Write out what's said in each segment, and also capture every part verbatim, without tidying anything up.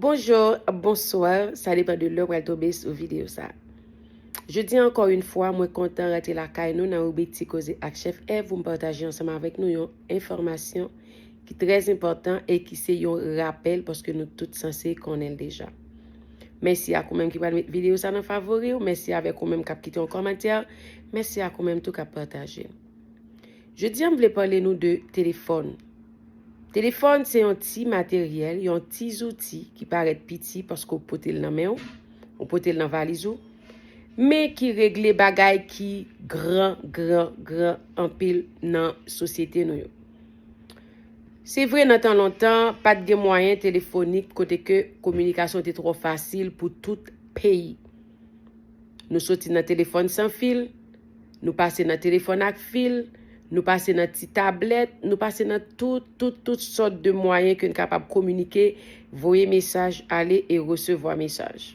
Bonjou, bonswa, sa depann de lè w pral tonbe sou videyo sa. Jodi a, ankò yon fwa, mwen kontan rantre lakay nou nan ribrik Ti Koze ak Chèf Èv pou m pataje ansanm avèk nou yon enfòmasyon ki trè enpòtan e ki se yon rapèl paske nou tout sanse konnen l deja. Mèsi ak ou menm ki pral met videyo sa nan favori w, mèsi avèk ou menm k ap kite yon kòmantè, mèsi ak ou menm tou k ap pataje l. Jodi a, m vle pale nou de telefòn. Telefòn se yon ti materyèl, yon ti zouti ki parèt piti paske w pote l nan men w, ou pote l nan valiz ou, men ki regle bagay ki gran, gran, gran anpil nan sosyete nou yo. Se vre, nan tan lontan, pa t gen mwayen telefonik kote ke kominikasyon te twò fasil pou tout peyi. Nou soti nan telefòn san fil, nou pase nan telefòn ak fil, nou pase nan ti tablèt, nou pase nan tout, tout, tout sòt de mwayen ke n kapab kominike, voye mesaj, ale e resevwa mesaj.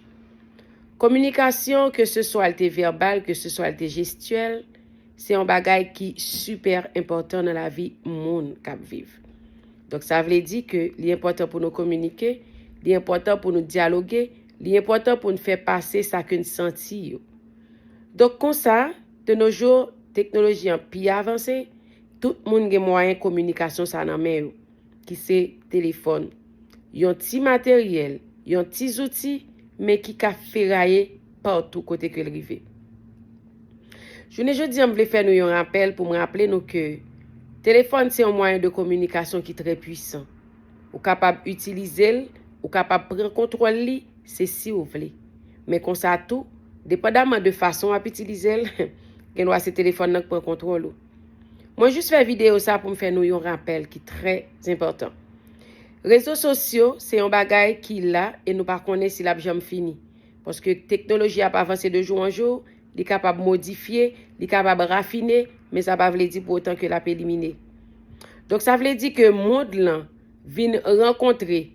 Kominikasyon, ke se swa l te vèbal, ke se swa l te jestyèl, se yon bagay ki sipè enpòtan nan lavi moun k ap viv. Donk, sa vle di ke li enpòtan pou nou kominike, li enpòtan pou nou dyaloge, li enpòtan pou n fè pase sa ke n santi yo. Donk, konsa, de nos jours, teknoloji an pi avanse, tout moun gen mwayen kominikasyon sa nan men yo, ki se telefòn. Yon ti materyèl, yon ti zouti, men ki ka feraye patou kote ke l rive. Jounen jodi a, m vle fè nou yon rapèl pou m raple nou ke telefòn se yon mwayen de kominikasyon ki trè pwisan. Ou kapab itilize l, ou kapab pran kontwòl li, se si w vle. Men konsa tou, depandaman de fason w ap itilize l, gen dwa se telefòn nan k pran kontwòl ou. Mwen jis fè videyo sa pou m fè nou yon rapèl ki trè enpòtan. Rezo sosyo se yon bagay ki la e nou pa konnen si l ap janm fini. Paske teknoloji ap avanse de jou an jou, li kapab modifye, li kapab rafine, men sa pa vle di pou otan ke l ap elimine. Donk, sa vle di ke mond lan vin rankontre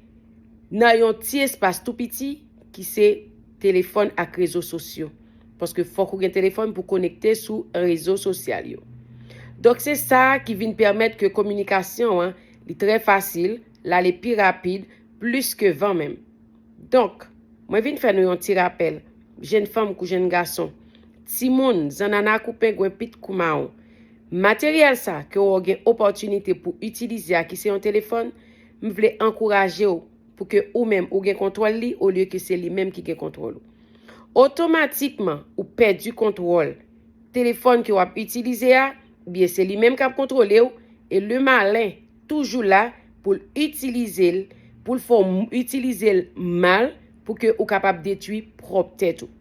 nan yon ti espas tou piti ki se telefòn ak rezo sosyo. Paske fòk ou gen telefòn pou konekte sou rezo sosyal yo. Donk, se sa ki vin pèmèt ke kominikasyon an, li trè fasil, l ale pi rapid, plis ke van menm. Donk, mwen vin fè nou yon ti rapèl, jenn fanm kou jenn gason, timoun, zannanna kou pengwen, pit kou mawon. Materyèl sa ke w gen opòtinite pou itilize a, ki se yon telefòn, m vle ankouraje w pou ke ou menm ou gen kontwòl li olye ke se li menm ki gen kontwòl ou. Otomatikman, ou pèdi kontwòl telefòn ke w ap itilize a, byen se li menm k ap kontwole w, e le malen toujou la pou l itilize l, pou l fè w m- itilize l mal, pou ke ou kapab detwi pwòp tèt ou.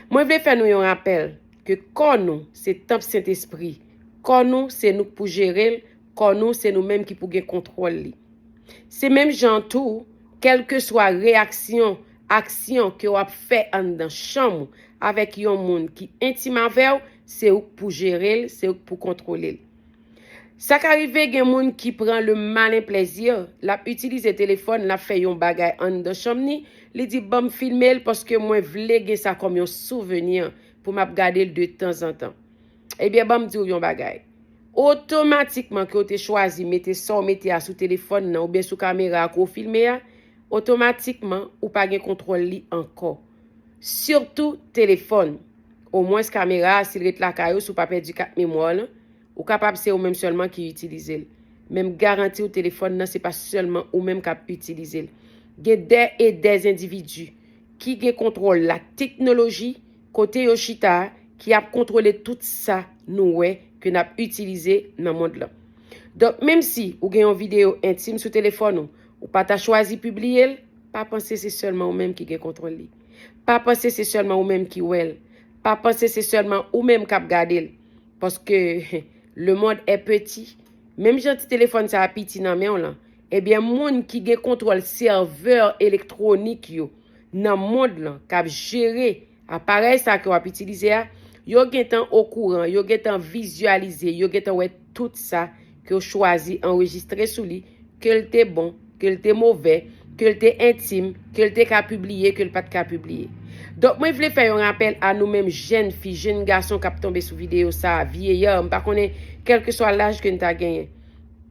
Mwen vle fè nou yon rapèl ke kò nou se tanp Sentespri. Kò nou se nou k pou jere l, kò nou se nou menm ki pou gen kontwòl li. Se menm jan tou, kèlkeswa reyaksyon, aksyon ke w ap fè anndan chanm ou avèk yon moun ki entim avè w, se ou k pou jere l, se ou k pou kontwole l. Sa ka rive gen moun ki pran le malen plèzi, l ap itilize telefòn, l ap fè yon bagay anndan chanm ni, li di, "Ban m filme l paske mwen vle gen sa kòm yon souveni pou m ap gade l de tanzantan." Ebyen, ban m di w yon bagay. Otomatikman ke w te chwazi mete sa w mete a sou telefòn nan oubyen sou kamera a ke w filme a, otomatikman ou pa gen kontwòl li ankò. Sitou telefòn. Omwens kamera a, si l ret lakay ou, si w pa pèdi kat memwa w lan, ou kapab se ou menm sèlman ki itilize l. Men m garanti w telefòn nan se pa sèlman ou menm k ap itilize l. Gen dè e dè endividi ki gen kontwòl la teknoloji kote yo chita a, ki ap kontwole tout sa nou wè ke n ap itilize nan mond lan. Donk, menm si ou gen yon videyo entim sou telefòn ou, ou pa ta chwazi pibliye l, pa panse se sèlman ou menm ki gen kontwòl li. Pa panse se sèlman ou menm ki wè l. Pa panse se sèlman ou menm k ap gade l. Paske le monde est petit. Menm jan ti telefòn sa a piti nan men w lan, ebyen, moun ki gen kontwòl sèvè elektwonik yo nan mond lan k ap jere aparèy sa ke w ap itilize a, yo gentan okouran, yo gentan vizyalize, yo gentan wè tout sa ke w chwazi anrejistre sou li, ke l te bon, ke l te movè, ke l te entim, ke l te ka pibliye, ke l pa t ka pibliye. Donk, mwen vle fè yon rapèl a nou menm jèn fi, jèn gason k ap tonbe sou videyo sa a, vyeya, m pa konnen, kèlkeswa laj ke n ta genyen.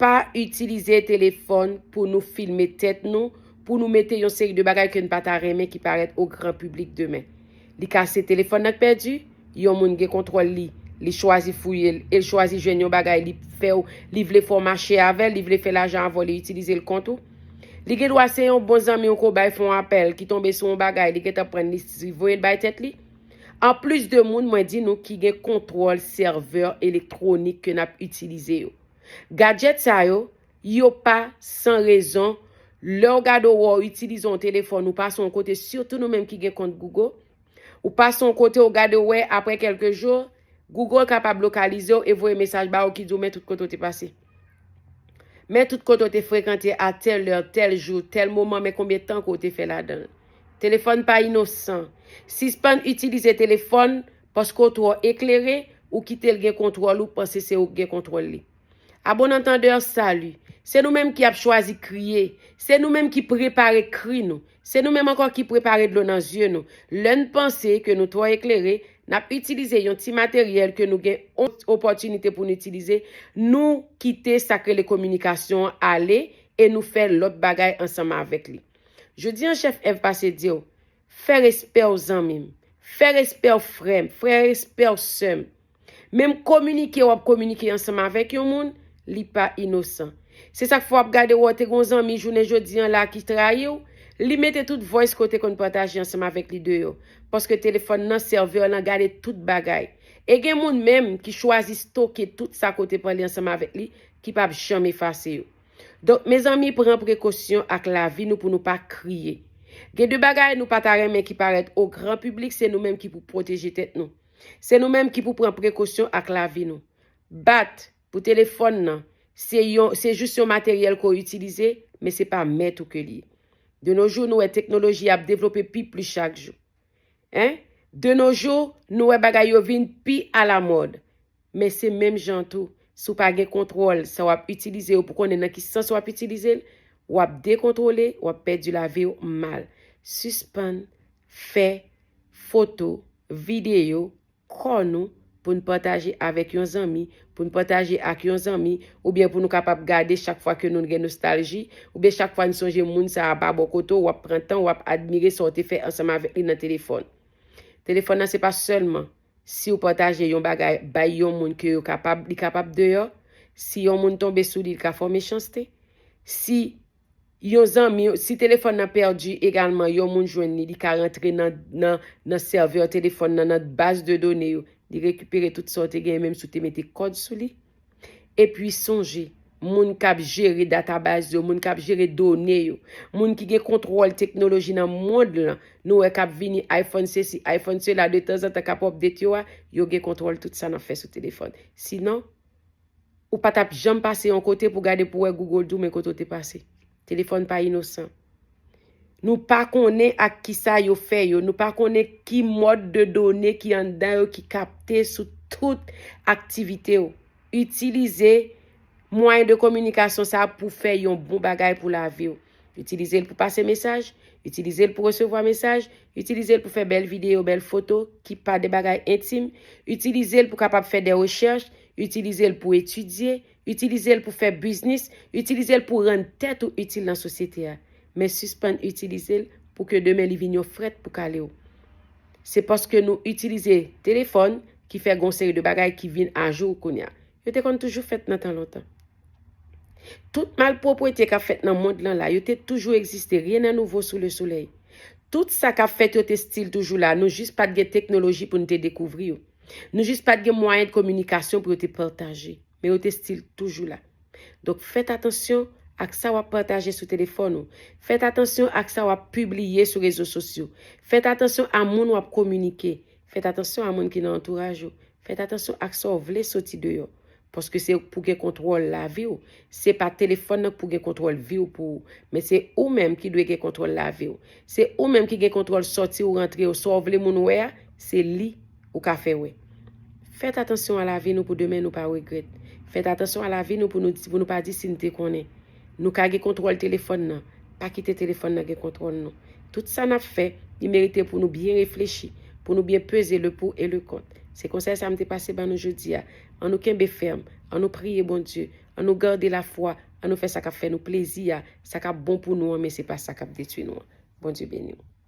Pa itilize telefòn pou nou filme tèt nou, pou nou mete yon seri de bagay ke n pa ta renmen ki parèt o gran piblik demen. Li ka se telefòn nan k pèdi, yon moun gen kontwòl li, li chwazi fouye l, e l chwazi jwenn yon bagay, li fè w, li vle fè w mache avè l, li vle fè lajan avè w, li itilize l kont ou. Li gen dwa se yon bon zanmi w ke w bay fè yon apèl, ki tonbe sou yon bagay, li gentan pran l, li voye l bay tèt li. Anplis de moun, mwen di nou, ki gen kontwòl sèvè elektwonik ke n ap itilize yo. Gadjèt sa yo, yo pa san rezon. Lè w gade w wè w itilize yon telefòn, ou pase yon kote, sitou nou menm ki gen kont Google, ou pase yon kote, ou gade w wè, apre kèlke jou, Google kapab lokalize w e voye mesaj ba ou ki di w men tout kote w te pase. Men tout kote w te frekante a tèl lè, tèl jou, tèl moman, men konbyen tan ke w te fè ladan l. Telefòn pa inosan. Sispann itilize telefòn paske w twò eklere, ou kite l gen kontwòl ou, panse se ou k gen kontwòl li. A bon antandè, sali. Se nou menm ki ap chwazi kriye. Se nou menm ki prepare kri nou. Se nou menm ankò ki prepare dlo nan zye nou. Lè n panse ke nou twò eklere, n ap itilize yon ti materyèl ke nou gen o-, opòtinite pou n itilize, nou kite sa k rele kominikasyon an ale e nou fè lòt bagay ansanm avèk li. Jodi an, chèf Èv pase di w, fè respè w, zanmi m. Fè respè w, frè m. Fè respè w, sè m. Menm kominike w ap kominike ansanm avèk yon moun, li pa inosan. Se sa k fè w ap gade, wè w te gen yon zanmi jounen jodi an la ki trayi w, li mete tout voice ke w te konn pataje ansanm avèk li deyò. Paske telefòn nan, sèvè nan gade tout bagay. E gen moun menm ki chwazi stoke tout sa ke w te pale ansanm avèk li, ki p ap janm efase yo. Donk, mezanmi, pran prekosyon ak lavi nou pou nou pa kriye. Gen de bagay nou pa ta renmen ki parèt o gran piblik, se nou menm ki pou pwoteje tèt nou. Se nou menm ki pou pran prekosyon ak lavi nou. Bat pou telefòn nan, se yon, se jis yon materyèl ke w itilize, men se pa mèt ou ke li ye. De nos jours, nou wè teknoloji ap devlope pi plis chak jou. Hein? De nos jours, nou wè bagay yo vin pi alamòd. Men se menm jan tou, si w pa gen kontwòl sa w ap itilize yo pou konnen nan ki sans w ap itilize l, w ap dekontwole, w ap pèdi lavi w mal. Sispann fè foto, videyo, kò nou pou n pataje avèk yon zanmi, pou n pataje ak yon zanmi, oubyen pou nou kapab gade chak fwa ke nou gen nostalji, oubyen chak fwa n sonje moun sa a pa bò kote w, w ap pran tan, w ap admire sa w te fè ansanm avèk li nan telefòn. Telefòn nan se pa sèlman si w pataje yon bagay bay yon moun ke yo kapab, li kapab deyò, si yon moun tonbe sou li, li ka fè w mechanste. Si yon zanmi, si telefòn nan pèdi egalman, yon moun jwenn li, li ka rantre nan, nan, nan sèvè telefòn nan, nan baz de done yo, li rekipere tout sa w te genyen, menm si w te mete kòd sou li. Epi sonje, moun k ap jere databaz yo, moun k ap jere done yo, moun ki gen kontwòl teknoloji nan mond lan, nou wè k ap vini iPhone sesi, iPhone sela, de tanzantan k ap update yo a, yo gen kontwòl tout sa n ap fè sou telefòn. Sinon, ou pa t ap janm pase yon kote pou gade pou wè Google di w men kote w te pase. Telefòn pa inosan. Nou pa konnen ak kisa yo fè yo. Nou pa konnen ki mòd de done ki anndan yo ki kapte sou tout aktivite w. Itilize mwayen de kominikasyon sa a pou fè yon bon bagay pou lavi w. Itilize l pou pase mesaj, itilize l pou resevwa mesaj, itilize l pou fè bèl videyo, bèl foto ki pa de bagay entim, itilize l pou kapab fè de rechèch, itilize l pou etidye, itilize l pou fè biznis, itilize l pou rann tèt ou itil nan sosyete a. Men sispann itilize l pou ke demen li vin yon frèt pou kale w. Se paske nou itilize telefòn ki fè gen yon seri de bagay ki vin ajou kounye a. Yo te konn toujou fèt nan tan lontan. Tout malpwopwete k ap fèt nan mond lan la, yo te toujou egziste, rien n'est nouveau sous le soleil. Tout sa k ap fèt yo te still toujou la, nou jis pa t gen teknoloji pou n te dekouvri yo. Nou jis pa t gen mwayen de kominikasyon pou yo te pataje, men yo te still toujou la. Donk, fèt atansyon ak sa w ap pataje sou telefòn ou. Fèt atansyon ak sa w ap pibliye sou rezo sosyo. Fèt atansyon a moun w ap kominike. Fèt atansyon a moun ki nan antouraj ou. Fèt atansyon ak sa w vle soti deyò. Paske se ou k pou gen kontwòl lavi w. Se pa telefòn nan k pou gen kontwòl vi w pou ou. Men se ou menm ki dwe gen kontwòl lavi w. Se ou menm ki gen kontwòl sòti w, rantre w. Sa w vle moun wè a, se li ou ka fè wè. Fèt atansyon a lavi nou pou demen nou pa regrèt. Fèt atansyon a lavi nou pou nou, pou nou pa di si n te konnen. Nou ka gen kontwòl telefòn nan. Pa kite telefòn nan gen kontwòl nou. Tout sa n ap fè, li merite pou nou byen reflechi, pou nou byen peze le pou e le kont. Se konsèy sa m te pase ban nou jodi a. An nou kenbe fèm, an nou priye Bondye, an nou gade lafwa, An nou fè sa k ap fè nou plezi a, sa k ap bon pou nou an, men se pa sa k ap detwi nou an. Bondye beni w.